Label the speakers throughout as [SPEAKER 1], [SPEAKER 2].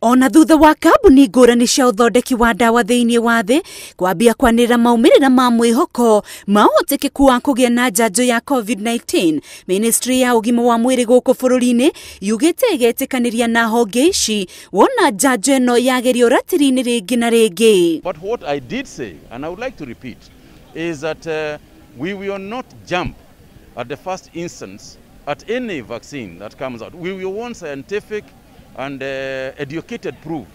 [SPEAKER 1] Ona thutha wa kambuni ngũrani cia ũthondeki wa ndawa thĩinĩ wa thĩ kwambia kwanĩrĩra maumĩrĩra ma mwĩhoko ma ũhotekeku wa kũgĩa na njanjo ya COVID-19, Ministry ya ũgima wa mwĩrĩ gũkũ bũrũri-inĩ yugĩte ĩgetĩkanĩria na honge ici wona njanjo ĩno yagerio ratiri-inĩ rĩngĩ na rĩngĩ.
[SPEAKER 2] But what I did say, and I would like to repeat, is that we will not jump at the first instance at any vaccine that comes out. We will want scientific and educated proof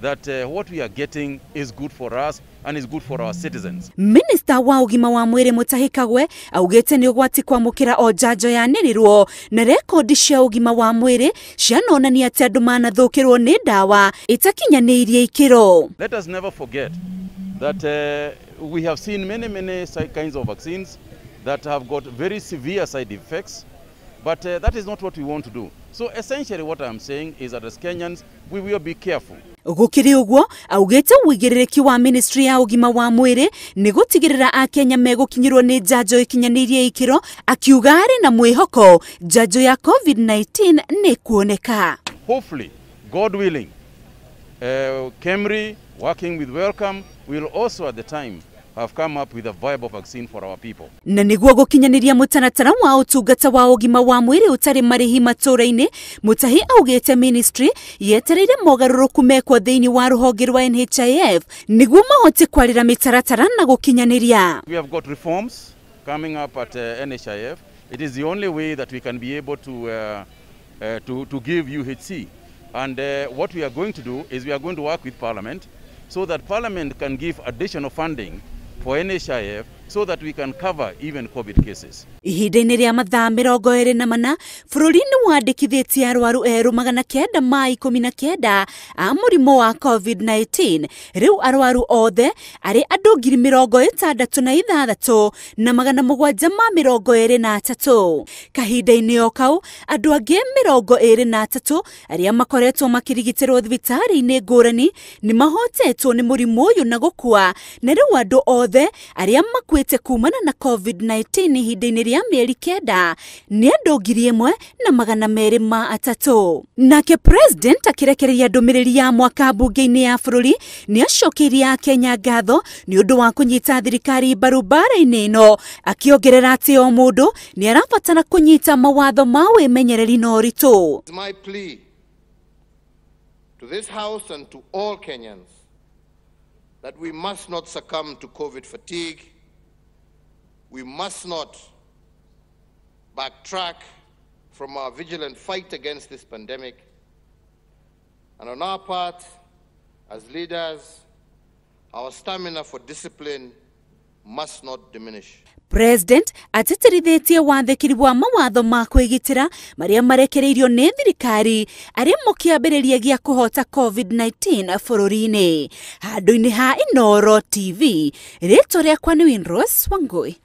[SPEAKER 2] that what we are getting is good for us and is good for our citizens.
[SPEAKER 1] Minister wa ũgima wa mwĩrĩ Mutahi Kagwe augĩte nĩ ũgwati kwamũkĩra o njanjo yanĩrĩrwo na rekondi cia ũgima wa mwĩrĩ cianonania atĩ andũ manathũkĩrwo nĩ ndawa itakinyanĩirie ikĩro.
[SPEAKER 2] Let us never forget that we have seen many, many kinds of vaccines that have got very severe side effects, but that is not what we want to do. So essentially what I'm saying is that as Kenyans, we will be careful.
[SPEAKER 1] Gũkĩrĩ ũguo augĩte ũigĩrĩrĩki wa Ministry ya ũgima wa mwĩrĩ nĩ gũtigĩrĩra akenya megũkinyĩrwo nĩ njanjo ĩkinyanĩirie ikĩro, akiuga arĩ na mwĩhoko njanjo ya COVID-19 nĩ kuoneka.
[SPEAKER 2] Hopefully, God willing, KEMRI working with Wellcome will also at the time have come up with a viable vaccine for our people.
[SPEAKER 1] Na nĩguo gũkinyanĩria mũtaratara wa ũtungata wa ũgima wa mwĩrĩ ũtarĩ marĩhi matũra-inĩ, Mutahi augĩte ministry yetereire mogarũrũku mekwo thĩinĩ wa rũhonge rwa NHIF nĩguo mahote kwarĩra mĩtaratara na gũkinyanĩria.
[SPEAKER 2] We have got reforms coming up at NHIF. It is the only way that we can be able to give UHC. And what we are going to do is we are going to work with Parliament so that Parliament can give additional funding for NHIF so that we can cover even COVID cases.
[SPEAKER 1] Ihinda-inĩ rĩa mathaa 24 bũrũri nĩ wandĩkithĩtie arwaru erũ 919 a mũrimũ wa COVID-19. Rĩu arwaru othe arĩ andũ 66,723. Kahinda-inĩ o kau andũ angĩ 23 arĩa makoretwo makĩrigitĩrwo thibitarĩ-inĩ ngũrani nĩ mahotetwo nĩ mũrimũ ũyũ na gũkua, na rĩu andũ othe arĩa makuĩte kumana na COVID-19 ihinda-inĩ rĩa mĩeri 9 nĩ andũ 1,203. Nake President akĩrekereria ndũmĩrĩri ya mwaka mbunge-inĩ ya bũrũri nĩ acokeirie Akenya ngatho nĩ ũndũ wa kũnyita thirikari mbaru mbara-inĩ ĩno, akĩongerera atĩ o mũndũ nĩ arabatara kũnyita mawatho ma wĩmenyereri na ũritũ.
[SPEAKER 3] My plea to this house and to all Kenyans that we must not succumb to COVID fatigue. We must not backtrack from our vigilant fight against this pandemic. And on our part, as leaders, our stamina for discipline must not diminish.
[SPEAKER 1] President atĩtĩrithĩtie wathĩkĩri wa mawatho ma kwĩgitĩra marĩa marekereirio nĩ thirikari arĩ mo kĩambĩrĩria gĩa kũhota COVID-19 bũrũri-inĩ. Handũ-inĩ ha Inooro TV, rĩtwa rĩakwa nĩ Winrose Wangui.